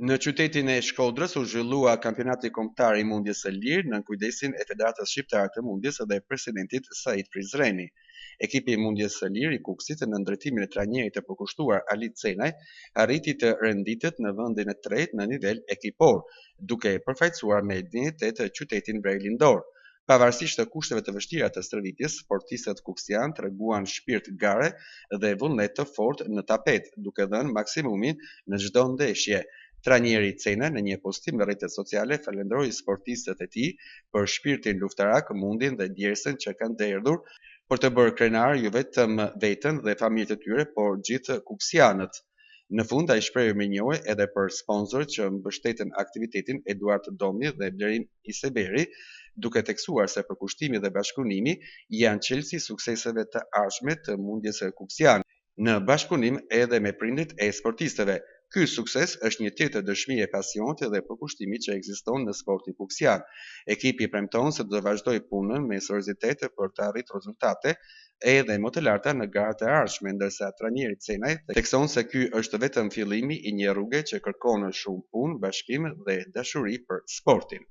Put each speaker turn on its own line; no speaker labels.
Në qytetin e Shkodrës u zhvillua Kampionati Kombëtar i Mundjes së Lirë nën kujdesin e Federatës Shqiptare të Mundjes dhe presidentit Sait Prizreni. Ekipi i Mundjes së Lirë i Kukësit nën drejtimin e trajnerit të përkushtuar Ali Cenaj arriti të renditet në vendin e tretë në nivel ekipor, duke përfaqësuar me dinjitet qytetin verilindor. Pavarësisht kushteve të vështira të stërvitjes, sportistët kuksianë treguan shpirt gare dhe vullnet të fortë në tapet, duke dhënë maksimumin në çdo ndeshje. Trajneri Cenaj në një postim në rrjetet sociale falënderoi sportistët e tij për shpirtin luftarak, mundin dhe djersën që kanë derdhur për të bërë krenar jo vetëm veten dhe familjet e tyre, por gjithë kuksianët. Në fund ai shprehu mirënjohje edhe për sponsorët që mbështetën aktivitetin Eduart Domi dhe Blerim Iseberi, duke theksuar se përkushtimi dhe bashkëpunimi janë çelësi i sukseseve të ardhshme të mundjes kuksiane, në bashkëpunim edhe me prindërit e sportistëve. Ky sukses është një tjetër dëshmi e pasionit dhe përkushtimit që ekziston në sportin kuksian. Ekipi premton se do të vazhdojë punën me seriozitet për të arritur rezultate edhe më të larta në garat e ardhshme, ndërsa trajneri Cenaj thekson se ky është vetëm fillimi i një rruge që kërkon shumë punë, bashkim dhe dashuri për sportin.